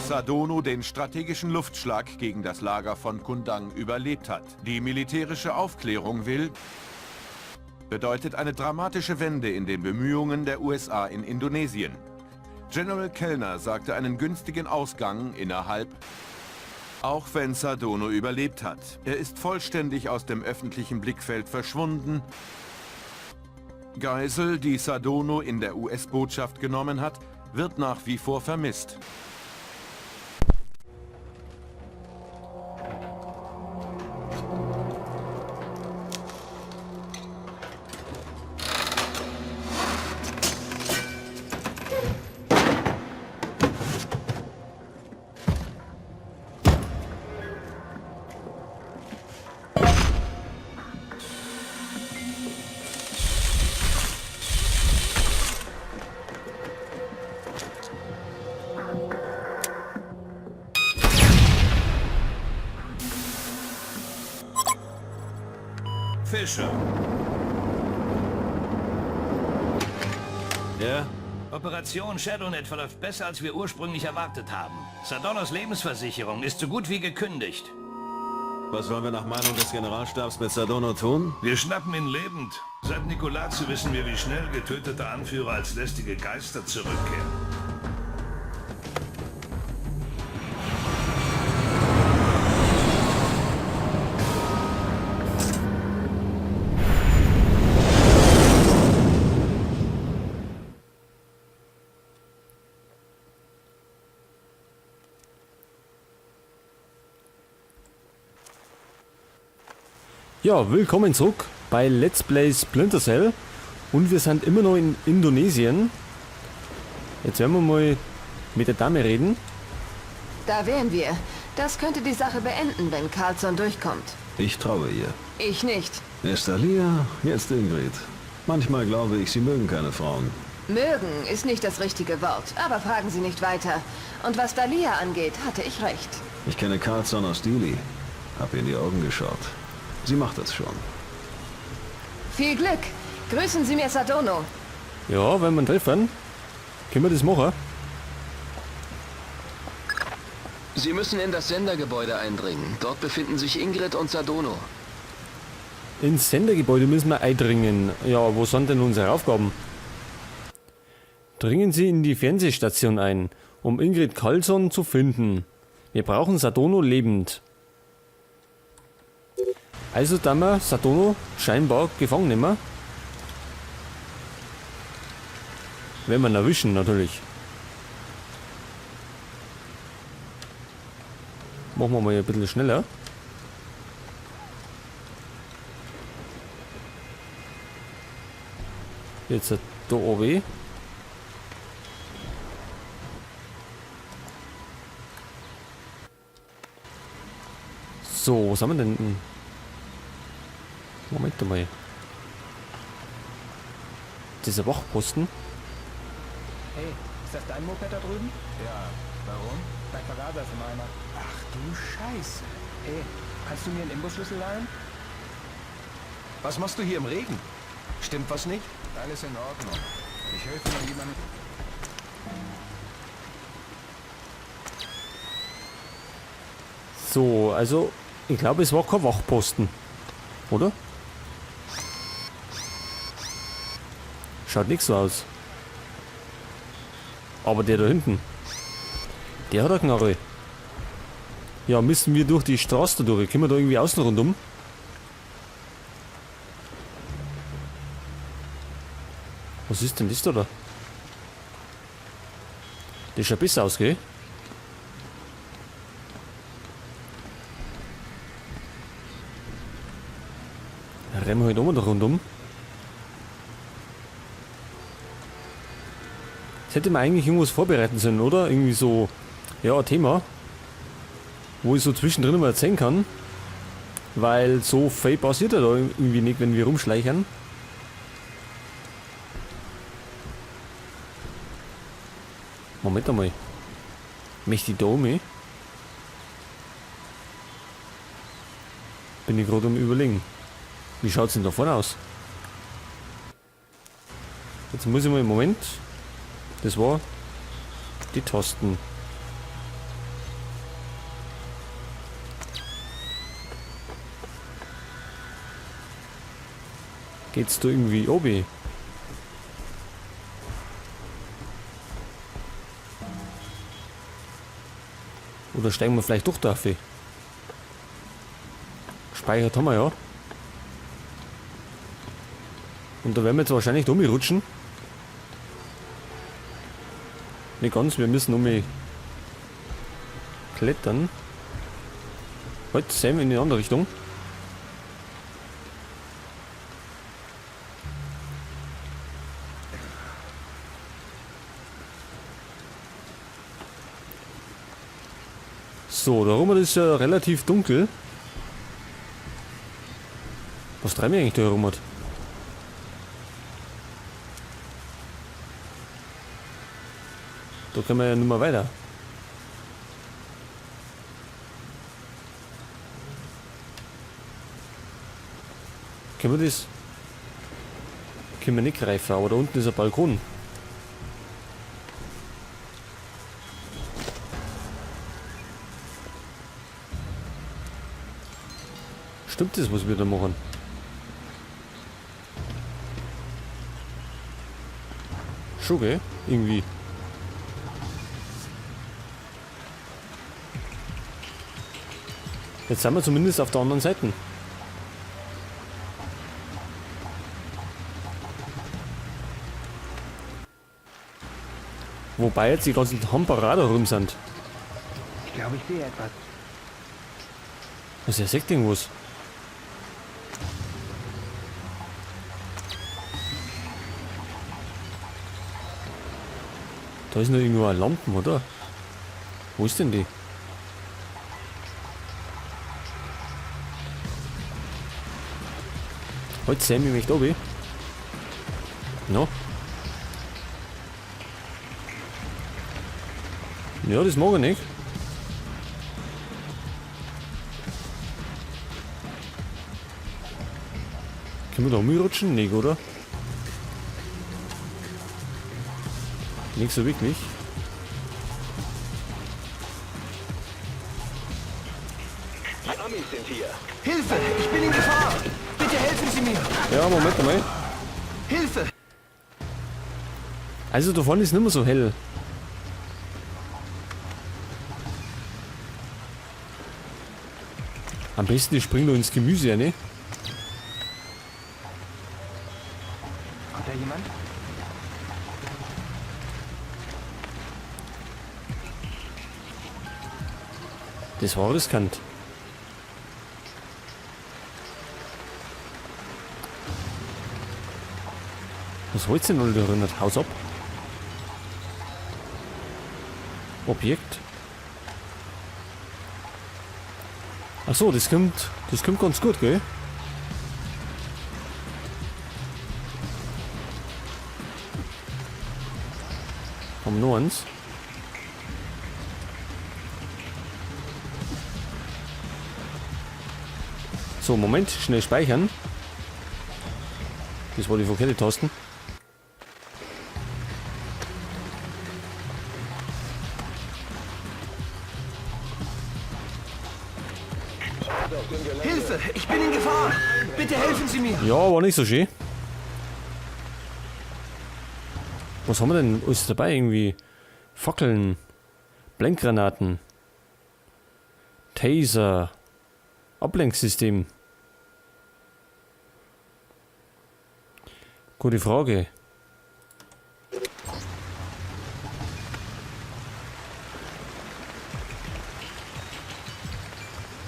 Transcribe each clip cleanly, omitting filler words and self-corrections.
Sadono den strategischen Luftschlag gegen das Lager von Kundang überlebt hat. Die militärische Aufklärung will, bedeutet eine dramatische Wende in den Bemühungen der USA in Indonesien. General Kellner sagte einen günstigen Ausgang innerhalb, auch wenn Sadono überlebt hat. Er ist vollständig aus dem öffentlichen Blickfeld verschwunden. Geisel, die Sadono in der US-Botschaft genommen hat, wird nach wie vor vermisst. Fischer. Ja? Operation ShadowNet verläuft besser, als wir ursprünglich erwartet haben. Sadonos Lebensversicherung ist so gut wie gekündigt. Was wollen wir nach Meinung des Generalstabs mit Sadono tun? Wir schnappen ihn lebend. Seit Nicolazzi wissen wir, wie schnell getötete Anführer als lästige Geister zurückkehren. Ja, willkommen zurück bei Let's Play Splinter Cell und wir sind immer noch in Indonesien. Jetzt werden wir mal mit der Dame reden. Da wären wir. Das könnte die Sache beenden, wenn Carlson durchkommt. Ich traue ihr. Ich nicht. Erst Alia, jetzt Ingrid. Manchmal glaube ich, sie mögen keine Frauen. Mögen ist nicht das richtige Wort, aber fragen Sie nicht weiter. Und was Dalia angeht, hatte ich recht. Ich kenne Carlson aus Dili. Hab ihr in die Augen geschaut. Sie macht das schon. Viel Glück. Grüßen Sie mir Sadono. Ja, wenn wir ihn treffen, können wir das machen. Sie müssen in das Sendergebäude eindringen. Dort befinden sich Ingrid und Sadono. Ins Sendergebäude müssen wir eindringen. Ja, wo sind denn unsere Aufgaben? Dringen Sie in die Fernsehstation ein, um Ingrid Carlson zu finden. Wir brauchen Sadono lebend. Also da wir Sadono scheinbar gefangen nehmen. Wenn wir ihn erwischen, natürlich. Machen wir mal ein bisschen schneller. Jetzt da oben. So, was haben wir denn? Moment mal. Dieser Wachposten. Hey, ist das dein Moped da drüben? Ja, warum? Dein Vergaser ist im Eimer. Ach du Scheiße. Hey, kannst du mir einen Imbusschlüssel leihen? Was machst du hier im Regen? Stimmt was nicht? Alles in Ordnung. Ich helfe nur jemandem. So, also, ich glaube, es war kein Wachposten. Oder? Schaut nicht so aus. Aber der da hinten, der hat eine Knarre. Ja, müssen wir durch die Straße da durch? Können wir da irgendwie außen rundum? Was ist denn das da? Das schaut besser aus, gell? Rennen wir halt auch mal da rundum. Jetzt hätte man eigentlich irgendwas vorbereiten sollen, oder? Irgendwie so, ja, ein Thema, wo ich so zwischendrin mal erzählen kann. Weil so viel passiert ja da irgendwie nicht, wenn wir rumschleichen. Moment einmal. Möchte ich da um? Bin ich gerade am Überlegen. Wie schaut's denn da vorne aus? Jetzt muss ich mal im Moment. Das war die Tasten. Geht's da irgendwie obi? Oder steigen wir vielleicht doch da auf? Gespeichert haben wir ja. Und da werden wir jetzt wahrscheinlich da rutschen. Nicht ganz, wir müssen um klettern. Heute sehen wir in die andere Richtung. So, da rum ist ja relativ dunkel. Was treiben wir eigentlich da herum? Da können wir ja nicht mehr weiter. Können wir das? Können wir nicht greifen, aber da unten ist ein Balkon. Stimmt das, was wir da machen? Schon, gell? Irgendwie. Jetzt sind wir zumindest auf der anderen Seite. Wobei jetzt die ganzen Hamperada rum sind. Ich glaube, ich sehe etwas. Was ist ja irgendwas? Da ist noch irgendwo eine Lampe, oder? Wo ist denn die? Heute sehen wir mich da oben. No. Ja, das mag ich nicht. Können wir da umrutschen? Nicht, oder? Nicht so wirklich. Die Amis sind hier. Hilfe! Ich bin in Gefahr! Bitte helfen Sie mir! Ja, Moment mal. Hilfe! Also da vorne ist nicht mehr so hell. Am besten ich spring nur ins Gemüse, ne? Kommt da jemand? Das war riskant. Was wollt ihr denn alle da drin? Haus ab. Objekt. Ach so, das kommt ganz gut, gell? Haben wir noch eins? So, Moment, schnell speichern. Das war die verkehrte Tasten. Hilfe! Ich bin in Gefahr! Bitte helfen Sie mir! Ja, war nicht so schön. Was haben wir denn alles dabei? Irgendwie Fackeln, Blendgranaten, Taser, Ablenksystem. Gute Frage.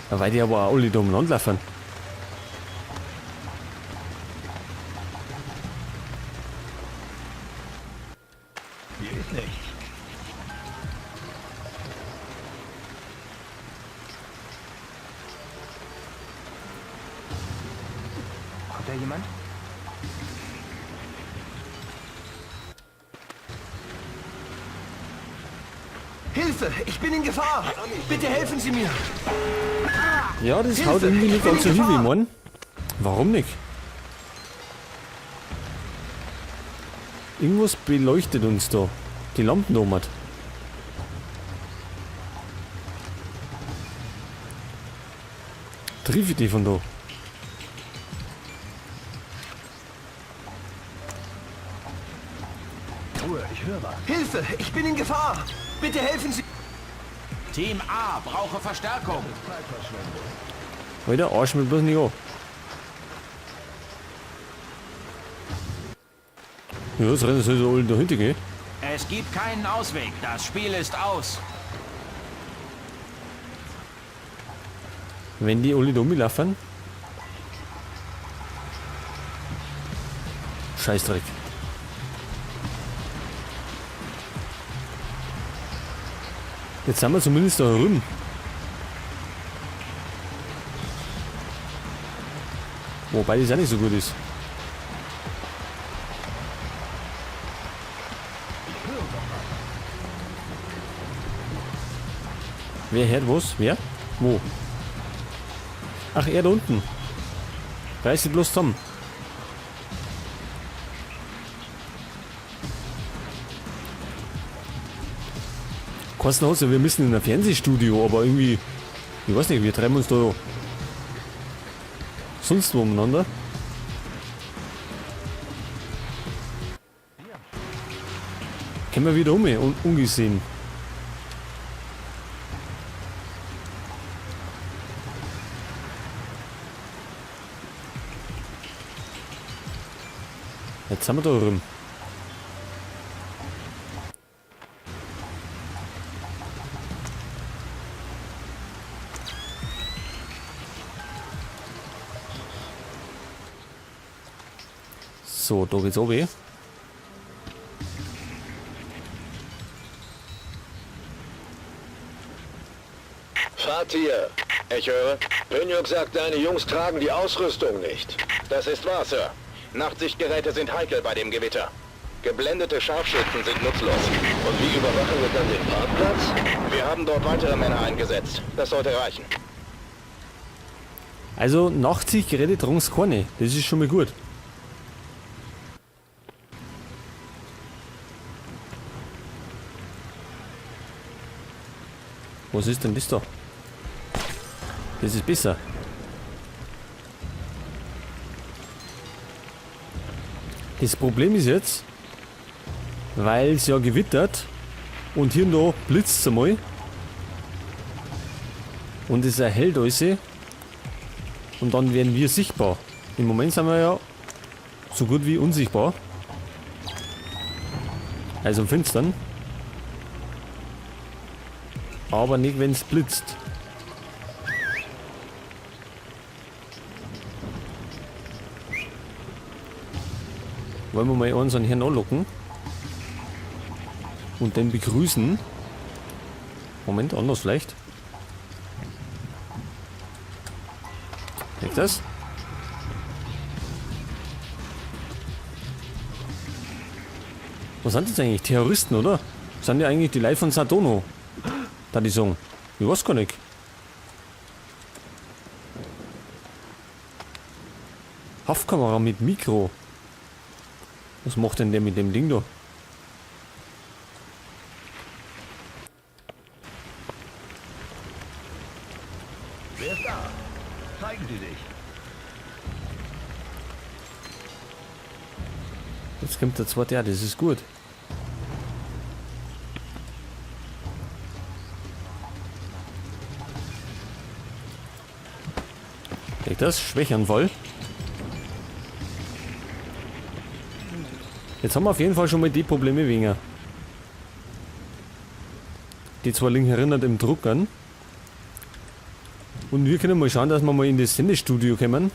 Ja, weil die aber auch alle da umeinander laufen. Hier ist nichts. Kommt da jemand? Hilfe! Ich bin in Gefahr! Bitte helfen Sie mir! Ja, das Hilfe! haut irgendwie nicht Ich bin ganz so in hin wie Gefahr! man. Warum nicht? Irgendwas beleuchtet uns da. Die Lampen da oben. Triff ich die von da? Ruhe, ich höre was. Hilfe, ich bin in Gefahr. Bitte helfen Sie. Team A brauche Verstärkung. Alter, Arsch mir bloß nicht an. Ja, jetzt rennen sie so alle dahinter, gell? Es gibt keinen Ausweg. Das Spiel ist aus. Wenn die alle da rumlaufen. Scheißdreck. Jetzt sind wir zumindest da herum. Wobei das auch nicht so gut ist. Wer hört was? Wer? Wo? Ach, er da unten. Reiß dich bloß zusammen. Kostenhaus, ja, wir müssen in ein Fernsehstudio, aber irgendwie, ich weiß nicht, wir treiben uns da sonst wo umeinander. Können wir wieder um und ungesehen. Jetzt sind wir da rum. So, da geht's runter. Fatir, ich höre. Benjok sagt, deine Jungs tragen die Ausrüstung nicht. Das ist wahr, Sir. Nachtsichtgeräte sind heikel bei dem Gewitter. Geblendete Scharfschützen sind nutzlos. Und wie überwachen wir dann den Parkplatz? Wir haben dort weitere Männer eingesetzt. Das sollte reichen. Also, Nachtsichtgeräte tragen's keine. Das ist schon mal gut. Was ist denn das da? Das ist besser. Das Problem ist jetzt, weil es ja gewittert und hier und da blitzt es einmal und es erhellt alles und dann werden wir sichtbar. Im Moment sind wir ja so gut wie unsichtbar. Also im Finstern. Aber nicht, wenn es blitzt. Wollen wir mal unseren Herrn anlocken? Und den begrüßen. Moment, anders vielleicht. Liegt das? Was sind das eigentlich? Terroristen, oder? Sind die eigentlich die Leute von Sadono? Da die sagen. Ich weiß gar nicht. Haftkamera mit Mikro. Was macht denn der mit dem Ding da? Wer ist da? Zeigen Sie sich. Jetzt kommt der zweite, ja, das ist gut. Kriegt das? Schwächeanfall. Jetzt haben wir auf jeden Fall schon mal die Probleme weniger. Die zwei linken erinnert im Druck an. Und wir können mal schauen, dass wir mal in das Sendestudio kommen.